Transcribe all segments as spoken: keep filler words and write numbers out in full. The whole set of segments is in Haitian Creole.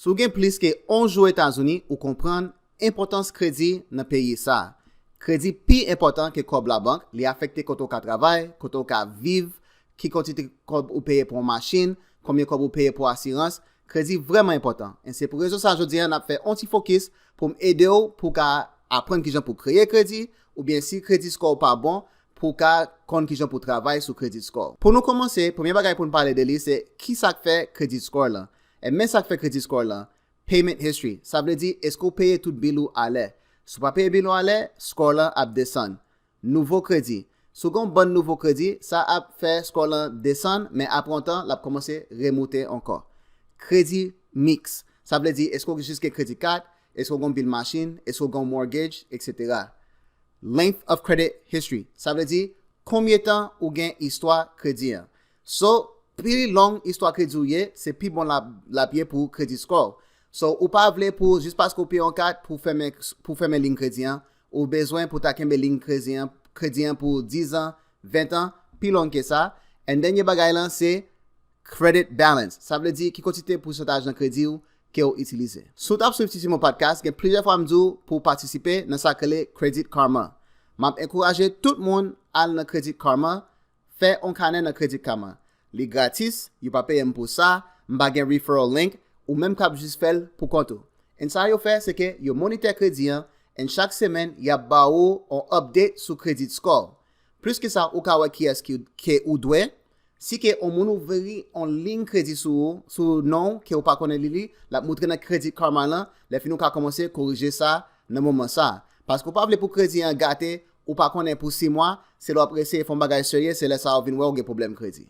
Si w gen plis ke yon jou Etazini, ou konprann enpòtans kredi nan peyi sa a. Kredi pi enpòtan ke kòb labank, li afekte kote w ka travay, kote w ka viv, ki kantite kòb ou peye pou yon machin, konbyen kòb ou peye pou asirans. Kredi vrèman enpòtan. E se pou rezon sa a jodi a n ap fè yon ti fokis pou m ede w pou w ka aprann kijan pou w kreye kredi, oubyen si credit score w pa bon, pou w ka konn kijan pou w travay sou credit score w. Pou nou kòmanse, premye bagay pou n pale de li se kisa k fè credit score lan. E men sa k fè credit score lan, payment history. Sa vle di, èske w peye tout bil ou alè? Si w pa peye bil ou alè, score lan ap desann. Nouvo kredi. Si w gen yon bann nouvo kredi, sa ap fè score lan desann, men apre yon tan, l ap kòmanse remoute ankò. Kredi mix. Sa vle di, èske w jis gen kredi kat? Èske w gen yon bil machin? Èske w gen yon mortgage? Etsetera. Length of credit history. Sa vle di, konbyen tan ou gen istwa kredi an. So, pi long istwa kredi w ye, se pi bon l ap, l ap ye pou credit score w. So, ou pa vle pou, jis paske w peye yon kat pou fèmen, pou fèmen liy kredi an, ou bezwen pou ta kenbe liy kredi an, kredi an pou diz an, ven an, pi long ke sa. And dènye bagay lan, se credit balance. Sa vle di ki kantite pousantaj nan kredi w ke w itilize. Si w t ap swiv Titimo Podcast, gen plizyè fwa m di w pou w patisipe nan sa k rele Credit Karma. M ap enkouraje tout moun al nan Credit Karma, fè yon kanè nan Credit Karma. Li gratis, yo pa peye m pou sa, m pa gen referral link, ou menm k ap jis fè l pou kont ou. And sa yo fè, se ke yo monitè kredi an, and chak semèn, y ap ba ou yon update sou credit score. Plis ke sa, ou ka wè kiyès ki, ke ou dwe. Si ke yon moun ouvri yon liy kredi sou ou, sou non w, ke ou pa konnen li li, l ap moutre nan Credit Karma lan, lè fini ou ka kòmanse korije sa nan moman sa. Paske ou pa vle pou kredi an gate, ou pa konnen pou sis mwa, se lè w ap eseye fè yon bagay serye, se lè sa a ou vin wè ou gen pwoblèm kredi.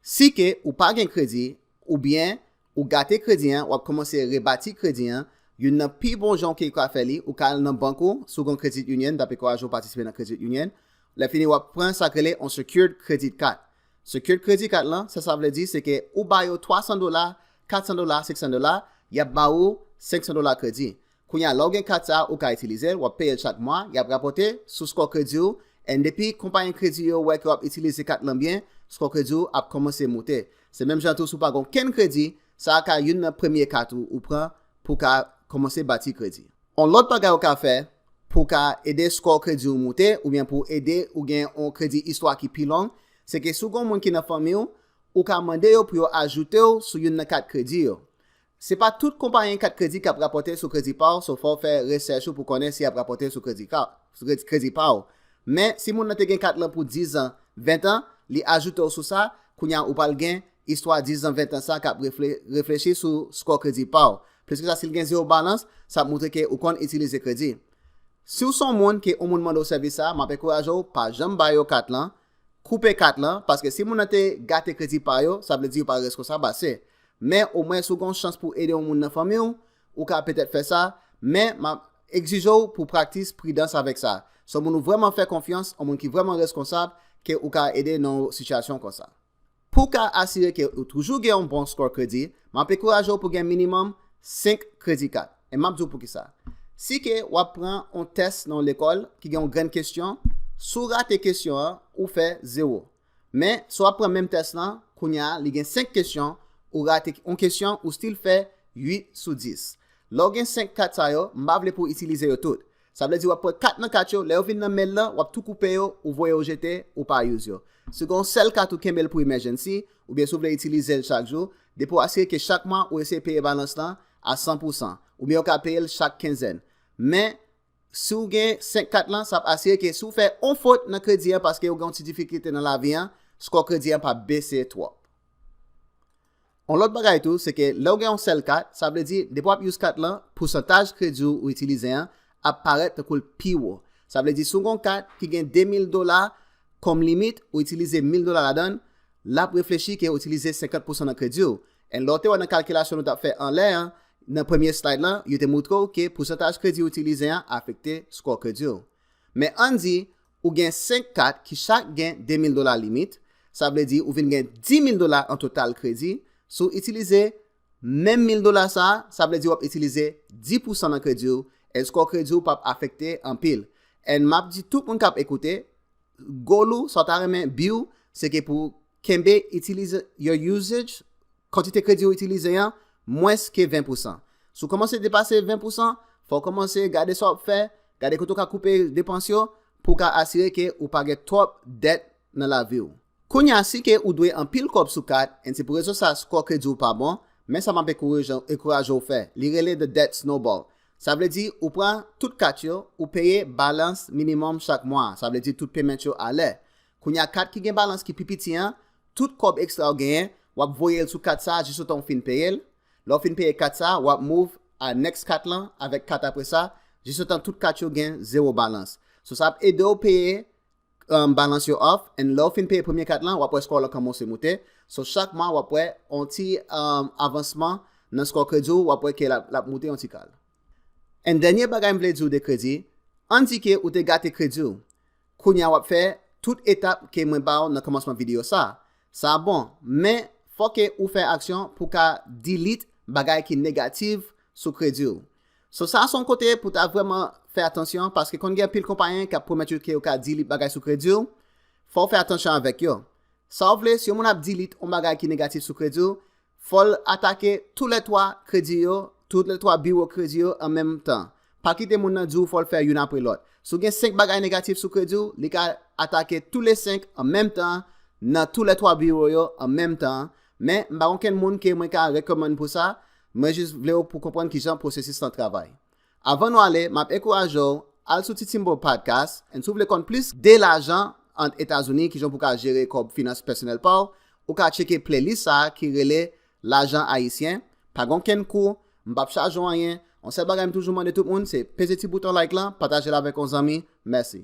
Si ke ou pa gen kredi, oubyen ou gate kredi an, w ap kòmanse rebati kredi an, youn nan pi bon jan w ka fè li, ou ka al nan bank ou, si w gen yon credit union, m t ap enkouraje w patisipe nan credit union. Lè fini, w ap pran sa k rele yon secured credit card. Secured credit card lan, sa sa vle di, se ke ou ba yo twa san dola, kat san dola, senk san dola, y ap ba ou senk san dola kredi. Kounye a, lè w gen kat sa a, ou ka itilize l, w ap peye l chak mwa, y ap rapòte sou score kredi w, and depi konpayi kredi yo wè ke w ap itilize kat lan byen, score kredi w ap kòmanse moute. Se menm jan tou si w pa gen okenn kredi, sa a ka youn nan premye kat ou, ou pran pou w ka kòmanse bati kredi. Yon lòt bagay ou ka fè pou w ka ede score kredi w moute, oubyen pou ede ou gen yon kredi istwa ki pi long, se ke si w gen yon moun ki nan fanmi w, ou ka mande yo pou yo ajoute w sou youn nan kat kredi yo. Se pa tout konpayi kat kredi k ap rapòte sou kredi pa w, so fò w fè resèch ou pou konnen si y ap rapòte sou kredi ka, sou kredi, kredi pa w. Men, si moun nan te gen kat lan pou diz an, ven an, li ajoute w sou sa, kounye a ou pral gen istwa diz an, ven an sa k ap refle-, reflechi sou score kredi pa w. Plis ke sa, si l gen zewo balans, sa ap montre ke ou konn itilize kredi. Si w se yon moun ke yon moun mande w sèvis sa, m ap enkouraje w, pa janm ba yo kat lan, koupe kat lan, paske si moun nan te gate kredi pa yo, sa vle di yo pa reskonsab ase. Men omwen si w gen yon chans pou ede yon moun nan fanmi w, ou ka petèt fè sa, men m ap egzije w pou w praktis pridans avèk sa. Se yon moun ou vrèman fè konfyans, yon moun ki vrèman reskonsab, ke ou ka ede nan yon sitiyasyon konsa. Pou w ka asire ke ou toujou gen yon bon score kredi, m ap enkouraje w pou w gen minimòm senk kredi kat. E m ap di w poukisa. Si ke w ap pran yon tès nan yon lekòl ki gen yon grenn kesyon, si w rate kesyon an, ou fè zewo. Men, si w ap pran menm tès lan, kounye a, li gen senk kesyon, ou rate yon kesyon, ou still fè uit sou dis. Lè w gen senk kat sa yo, m pa vle pou w itilize yo tout. Sa vle di w ap pran kat nan kat yo, lè yo vin nan men l lan, w ap tou koupe yo, ou voye yo jete, ou pa use yo. Si w gen yon sèl kat ou kenbe l pou emergency, oubyen si w vle itilize l chak jou, depi w asire ke chak mwa ou eseye peye balans lan a san pou san, oubyen w ka peye l chak kenzèn. Men, si w gen senk kat lan, sa ap asire ke si w fè yon fot nan kredi an paske w gen yon ti difikilte nan lavi an, score kredi an p ap bese twòp. Yon lòt bagay tou, se ke lè w gen yon sèl kat, sa vle di, depi w ap use kat lan, pousantaj kredi w ou itilize an ap parèt tankou l pi wo. Sa vle di, si w gen yon kat ki gen de mil dola kòm limit, ou itilize mil dola ladan l, l ap reflechi ke w itilize senkant pousan nan kredi w. And lè w te wè nan kalkilasyon nou t ap fè anlè an, nan premye slide lan, yo te montre w ke pousantaj kredi w itilize an afekte score kredi w. Men ann di, ou gen senk kat ki chak gen de mil dola limit, sa vle di ou vin gen dis mil dola an total kredi, si w itilize menm mil dola sa a, sa vle di w ap itilize dis pousan nan kredi w, and score kredi w p ap afekte anpil. And m ap di tout moun k ap ekoute, goal ou, sa w ta renmen, bi w, se ke pou kenbe itilize, your usage, kantite kredi w itilize an, mwens ke ven pousan. Si w kòmanse depase ven pousan, fò w kòmanse gade sa w ap fè, gade kote w ka koupe depans yo, pou w ka asire ke ou pa gen twòp dèt nan lavi w. Kounye a, si ke ou dwe anpil kòb sou kat, and se pou rezon sa, score kredi w pa bon, men sa m ap enkouraje, enkouraje w fè. Li rele The Debt Snowball. Sa vle di, ou pran tout kat yo, ou peye balans minimòm chak mwa. Sa vle di, tout payment yo alè. Kounye a, kat ki gen balans ki pi piti an, tout kòb ekstra w genyen, w ap voye l sou kat sa a jis otan w fin peye l. Lè w fin peye kat sa a, w ap move a next kat lan avèk kat apre sa, jis otan tout kat yo gen zewo balans. So, sa ap ede w peye um, balans yo off, and lè w fin peye premye kat lan, w ap wè score lan kòmanse moute. So, chak mwa, w ap wè yon ti um, avansman nan score kredi w, w ap wè ke l ap, l ap moute yon ti kal. And dènye bagay m vle di w de kredi, ann di ke ou te gate kredi w. Kounye a, w ap fè tout etap ke mwen ba w nan kòmansman videyo sa a. Sa a bon, men fò ke ou fè aksyon pou w ka delete bagay ki negatif sou kredi w. So, sa a se yon kote pou w ta vrèman fè atansyon, paske konn gen anpil konpayi k ap pwomèt yo ke yo ka delete bagay sou kredi w, fò w fè atansyon avèk yo. Sa w vle, si yon moun ap delete yon bagay ki negatif sou kredi w, fò l atake toulètwa kredi yo, toulètwa biwo kredi yo an menm tan. Pa kite moun nan di w fò l fè youn apre lòt. Si w gen senk bagay negatif sou kredi w, li ka atake toulèsenk an menm tan nan toulètwa biwo yo an menm tan. Men, m pa gen okenn moun ke mwen ka rekomann pou sa. Mwen jis vle w pou konprann kijan pwosesis lan travay. Avan nou ale, m ap enkouraje w al sou Titimbo Podcast, and si w vle konn plis de lajan ant Etazini, kijan pou ka jere kòb finans pèsonèl pa w, ou ka tcheke playlist sa a ki rele Lajan Ayisyen. Pa gen okenn kou, m p ap chaje w anyen. Yon sèl bagay m toujou mande tout moun, se peze ti bouton like lan, pataje l avèk yon zanmi. Mèsi.